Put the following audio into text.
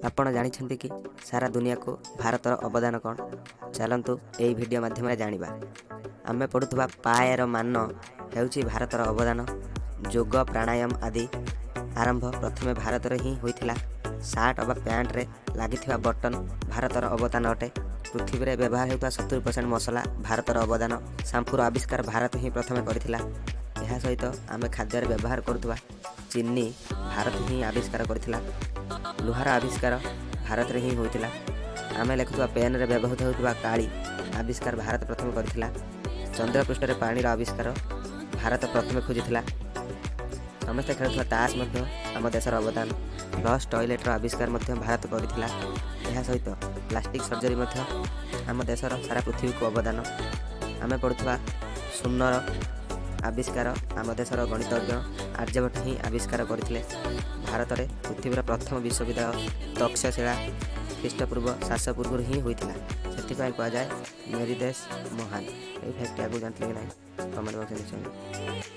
ଆପଣ ଜାଣିଛନ୍ତି କି ସାରା ଦୁନିଆକୁ ଭାରତର ଅବଦାନ କ'ଣ? ଚାଲନ୍ତୁ, ଏହି ଭିଡ଼ିଓ ମାଧ୍ୟମରେ ଜାଣିବା। ଆମେ ପଢ଼ୁଥିବା ପାଏର ମାନ ହେଉଛି ଭାରତର ଅବଦାନ। ଯୋଗ, ପ୍ରାଣାୟାମ ଆଦି ଆରମ୍ଭ ପ୍ରଥମେ ଭାରତରେ ହିଁ ହୋଇଥିଲା। ସାର୍ଟ ଅବା ପ୍ୟାଣ୍ଟରେ ଲାଗିଥିବା ବଟନ୍ ଭାରତର ଅବଦାନ ଅଟେ। ପୃଥିବୀରେ ବ୍ୟବହାର ହେଉଥିବା 70% ମସଲା ଭାରତର ଅବଦାନ। ସାମ୍ପୁର ଆବିଷ୍କାର ଭାରତ ହିଁ ପ୍ରଥମେ କରିଥିଲା। ଏହା ସହିତ ଆମେ ଖାଦ୍ୟରେ ବ୍ୟବହାର କରୁଥିବା ଚିନି ଭାରତ ହିଁ ଆବିଷ୍କାର କରିଥିଲା। ଲୁହାର ଆବିଷ୍କାର ଭାରତରେ ହିଁ ହୋଇଥିଲା। ଆମେ ଲେଖୁଥିବା ପେନ୍ରେ ବ୍ୟବହୃତ ହେଉଥିବା କାଳି ଆବିଷ୍କାର ଭାରତ ପ୍ରଥମେ କରିଥିଲା। ଚନ୍ଦ୍ରପୃଷ୍ଠରେ ପାଣିର ଆବିଷ୍କାର ଭାରତ ପ୍ରଥମେ ଖୋଜିଥିଲା। ସମସ୍ତେ ଖେଳୁଥିବା ତାସ୍ ମଧ୍ୟ ଆମ ଦେଶର ଅବଦାନ। ଫ୍ଲସ୍ ଟଏଲେଟ୍ର ଆବିଷ୍କାର ମଧ୍ୟ ଭାରତ କରିଥିଲା। ଏହା ସହିତ ପ୍ଲାଷ୍ଟିକ୍ ସର୍ଜରୀ ମଧ୍ୟ ଆମ ଦେଶର ସାରା ପୃଥିବୀକୁ ଅବଦାନ। ଆମେ ପଢ଼ୁଥିବା ଶୂନ୍ୟର ଆବିଷ୍କାର ଆମ ଦେଶର ଗଣିତଜ୍ଞ ଆର୍ଯ୍ୟଭଟ୍ଟ ହିଁ ଆବିଷ୍କାର କରିଥିଲେ। ଭାରତରେ ପୃଥିବୀର ପ୍ରଥମ ବିଶ୍ୱବିଦ୍ୟାଳୟ ତକ୍ଷଶିଳା ଖ୍ରୀଷ୍ଟପୂର୍ବ 700 ପୂର୍ବରୁ ହିଁ ହୋଇଥିଲା। ସେଥିପାଇଁ କୁହାଯାଏ, ମେରି ଦେଶ ମହାନ। ଏଇ ଫ୍ୟାକ୍ଟଟି ଆଗରୁ ଜାଣିଥିଲେ କି ନାହିଁ, କମେଣ୍ଟ ବକ୍ସରେ ନିଶ୍ଚୟ।